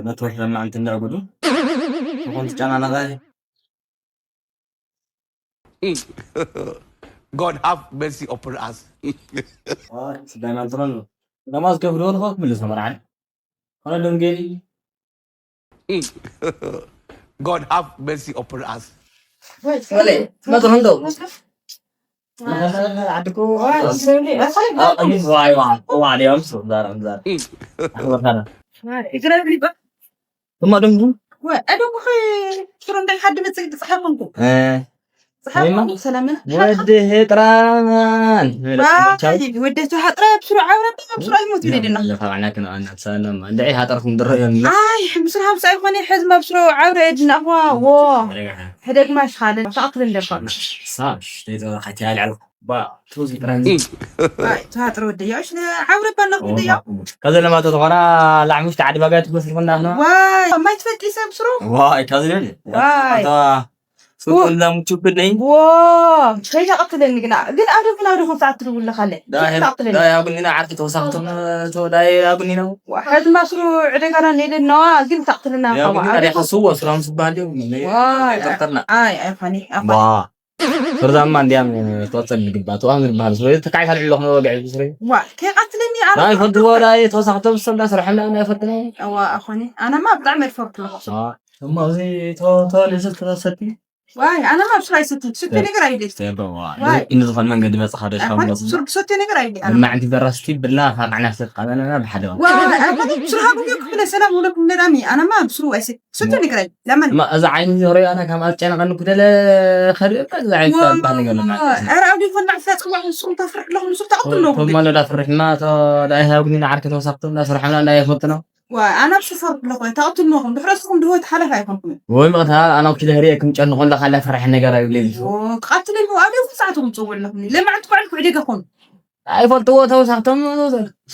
ነትወርክ ለማዕንቲ እንዳዕጉዱ ትኾን ትጨናነቐ። God have mercy upon us. ስዳይ ማንትሮን ነማዝ ከብዶ ልኾ ክምልስ መርዓን ኾነ ደንጌሊ። God have mercy upon us. ወለ መጥሮ እንደው ዓድኩ ዋይ ዋይ ዋይ ዲያም ሱዳር ዛር እማ ደንጉ ወይ ኣደጉ ሱሩ እንታይ ሓድ መጽእ ጽሓፈንኩ እ ጸሓፈንኩ ሰላምን ወዲ ህጥራን ወዲ ተሃጥረ ብስሩ ዓውረ ብስሩ ኣይሞት ይደና ለፋዕና ከነኣና ሰላም እንደ ሃጠርኩም ድረዮም ኣይ ብስሩ ሃምሳ ይኾነ ሕዝማ ብስሩ ዓውረ የድና ዋ ዎ ሕደግ ማሽ ኻለ ታቅትል እንደፋ ሳሽ ተይዘራ ሓቲ ያልዓል ባ ቱዚ ጥራን ኣይ ተሃጥረ ወዲ ያሽ ዓውረ ባና ወዲ ያ ከዘ ለማቶ ተኾና ላዕሙሽ ተዓዲ ባጋ ትመስልኩና ዋ ማይ ትፈልጢ ሰብ ስሩ ዋ ከዘ ለማቶ ስቁላ ሙቹብነይ ዎ ከይታ ቀትለኒ ግና ግን ኣደኩና ደኹም ሰዓት ትልውለ ካለ ዳይ ኣጉኒና ዓርኪ ተወሳኽቶም ተወዳይ ኣጉኒና ሕዚ ማስሩ ዕደጋና ኔለ ነዋ ግን ታቅትልና ያጉኒና ዲያ ከስዎ ስራም ስባል ዲዩ ጠርጠርና ኣይ ኣይ ፋኒ ኣፋ ፍርዛማ እንዲያም ተወጸል ግባ ተዋም ዝበሃል ስለ ተካይ ካልዕ ለኹ ወገዕ ስለ ዋ ከይቀትለኒ ኣረ ናይ ፈድዎ ዳይ ተወሳኽቶም ሰምዳ ስራሕና ናይ ፈድና ዋ ኣኾኒ ኣነማ ብጣዕሚ ፈርኩ እሞ እዚ ተወተወል ዝተሰቲ ዋይ ኣነ ማብ ስራይ ስቲ ስቲ ነገር ኣይደል ተበዋ ዋይ። ኢንዚ ኾን መንገዲ መጽኻ ደሽ ኣይኮን ኻምለስ ሱር ሰቲ ነገር ኣይደል ኣነ ማዕንቲ በራስቲ ብላ ፋቃዕና ሰት ቃለና ብሓደ ዋይ ኣይኮን ስራ ቡኒ ክፍለ ሰላም ወለኩም ነዳሚ ኣነ ማብ ስሩ ኣይሰ ሰቲ ነገር ኣይደል ለምን ማ እዛ ዓይኒ ዞሮ ኣነ ከም ኣጨነቀን ኩደለ ኸሪ እዛ ዓይኒ ባል ነገር ለማ ኣረ ኣብ ይፈና ፈጽዋ ሱም ተፍርሕ ለኹም ሱም ተቅትሎ ቶማለ ዳፍርሕና ዳይ ሃብኒ ንዓርክ ተወሳክቶም ዳስርሕና እንዳይፈጥነው ኣነ ኣብ ሽፈር ኣለኹ ተቐትልንኹም ድሕረስኹም ድሆት ሓለፍ ኣይኮንኩም ወይ መቕታ ኣነ ኣብ ኪዳ ህሪአ ክምጨንኾ ኣለካ ላፍራሕ ነገር ኣይብለይ ክቐትልኒ ኣብ የኹም ሰዓትኹም ትፅውዕ ኣለኹም ለማዕንቲ ኩዕል ኩዕደገ ኮኑ ኣይፈልጥዎ ተወሳኽቶም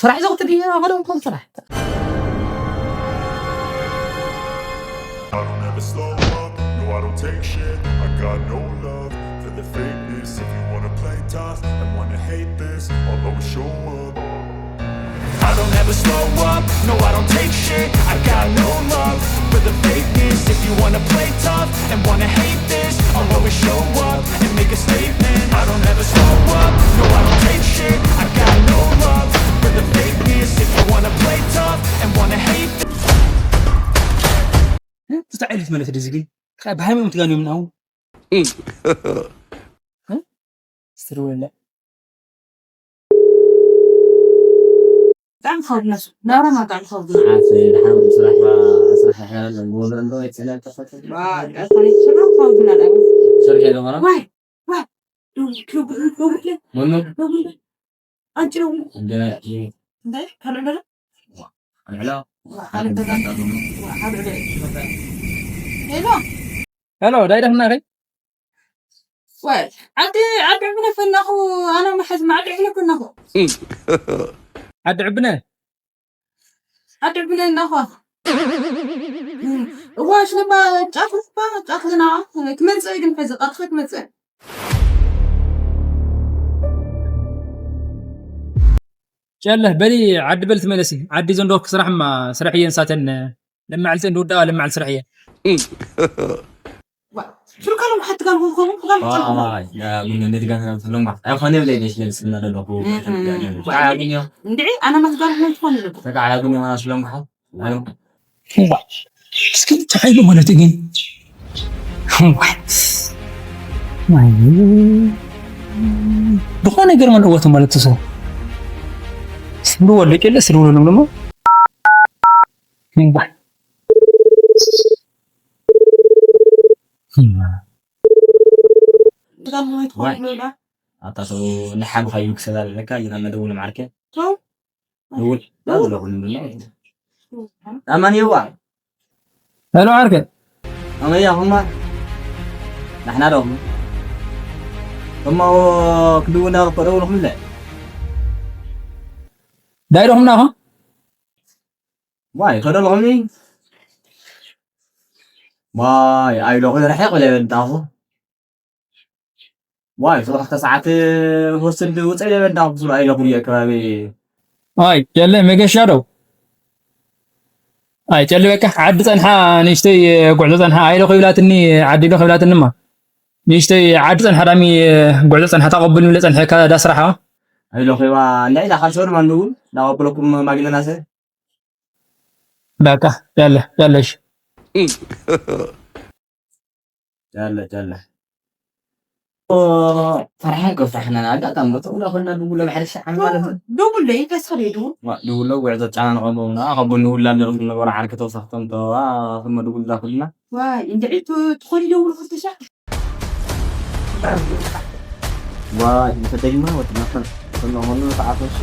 ስራሕ ዘቕትል እዩ ኣኸደምኩም ስራሕ I don't ever slow up, no I don't take shit I got no love for the fakeness If you wanna play tough and wanna hate this I'll always show up I don't ever slow up, no I don't take shit I got no love for the fakeness If you wanna play tough and wanna hate this I'll always show up and make a statement I don't ever slow up, no I don't take shit I got no love for the fakeness If you wanna play tough and wanna hate this ትስተዓይሉት ማለት እዚ ግን ብሃይማኖት ጋር ነው ምናው ስትርወለ ብጣዕሚ ከብድ ነሱ ናብራና ብጣዕሚ ከብድ ዓርሰ ድሓን ስራሕ ስራሕ ይሓላል ዘንጎሎ እንዶ ይጸላል ተፈተ ስራሕ ከብድ ናዳ ስራሕ ይደመራ ዋይ ዋይ ዶብል ዶብል ዶብል ሞኖ ዶብል ኣንጭ ዶብል እንደ እንደ ካልዕ ደረ ኣልዕላ ካልዕ ደረ ካልዕ ደረ ሄሎ ሄሎ ዳይ ደህና ከይ ወይ ዓዲ ዓዲ ዕብነ ፈናኹ ኣነ መሐዝ ዓዲ ዕብነ ፈናኹ ዓዲ ዕብነ ዓዲ ዕብነ እናኹ እዋ ሽለማ ጫፍ ጫፍና ክመፅእ ግን ሕዚ ቀጥፈ ክመፅእ ጨለ በሊ ዓዲ በል ትመለሲ ዓዲ ዘንዶ ክስራሕ ማ ስራሕ እየን ሳተን ለማዕልቲ እንድውዳ ለማዕል ስራሕ እየን ሽርካሎም ሓትጋል ሆንኮም ጋል ጨለ ምን እንዴት ጋር ተለምኳ ኣይኾነ ብለይ ነሽ ለልስና ደለኩ እንድዒ ኣነ ማትጋል ሆንኮም ተቃ ያጉን የማና ስለምኳ እስኪ ተኻይሉ ማለት ግን ዝኾነ ነገር መን እወት ማለት ሰው ስንዱ ወልቅ የለ ስንዱ ወልቅ ደግሞ ኣታ ሰው ንሓምኻ እዩ ክሰላል ለካ ይና መደውል ማዕርከ ደውል ዳዝለኹ ንምና ኣማን የዋ ሄሎ ዓርከ ኣመያ ኹማ ንሕና ደኹም እሞ ክድውና ደውልኹም ለ ዳይ ደኹምና ኹም ዋይ ከደልኹም ዋይ ኣይለኹ ርሕቕ ለበልታኹ ዋይ ሰለስተ ሰዓት ወስድ ውፅእ ለበልታኹ ስሉ ኣይለኹ እየ ከባቢ ኣይ የለ መገሻ ደው ኣይ ጨሊ በቃ ዓዲ ጸንሓ ንእሽተይ ጉዕዞ ጸንሓ ኣይሎ ከይብላትኒ ዓዲ ኢሎ ከይብላትንማ ንእሽተይ ዓዲ ጸንሓ ዳሚ ጉዕዞ ጸንሓ ታቐብል ንብለ ጸንሐካ ዳስራሓ ኣይሎ ከይባ እንታይ ኢላ ካልሰው ድማ ንውን ናቐብለኩም ማግለናሰ በቃ ያለ ያለሽ ጨለ ጨለ ፈርሓ ከፍራሕና ኣጋጣሚ ሞተ ውላ ኮይና ድውሎ ብሓደ ሻዕ ማለት ነው። ደውሎ ይተስኸል ይዱ ዋ፣ ድውሎ ጉዕዞ ጫና ንቐሞ ና ካብ ጎኒ ውላ ንረኽብ ነበሩ ዓርኪ ተውሳኽቶም ተዋ ክመ ድውላ ኩልና ዋይ እንድዒ ትኾኒ ደውሎ ክልተ ሻዕ ዋይ እንተ ደይማ ወዲ ናፈን ስለሆኑ ተዓፈሾ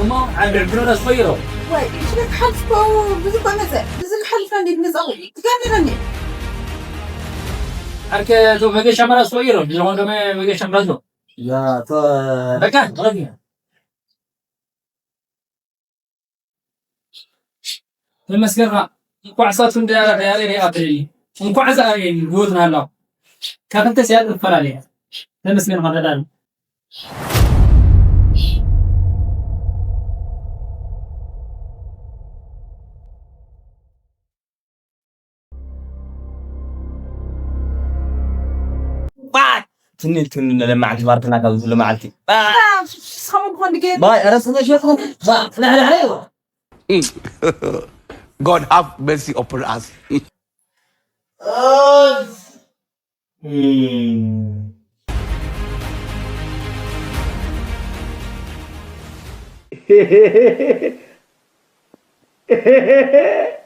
እሞ ዓንድዕ ብረዳ ዝቐይሮ ወይ ሽለ ክሓልፍ ኮ ብዙ ኮ መጸ ብዙ ክሓልፍ እንዴት መጻኹ ትጋነረኒ ዓርከ ቶ መገሻ መራ ዝቐይሮ ዝኾን ደመ መገሻ መራ ዝሎ ያ ቶ በቃ ትቐይሮ ተመስገንካ እንኳዕ ሳቱ እንዳያረ ያረ ያረ እንኳዕ ዛሬ ህይወትና አለው ካብንተ ሲያል እፈላለያ ተመስገን ማለዳል ትንል ትንል ለማዕልቲ ባርትና ካብ ዝብሉ መዓልቲ ስኻሙን ክኾን ድጌ ባይ ረስነ ሸኹ ላሕላሕለ God have mercy upon us.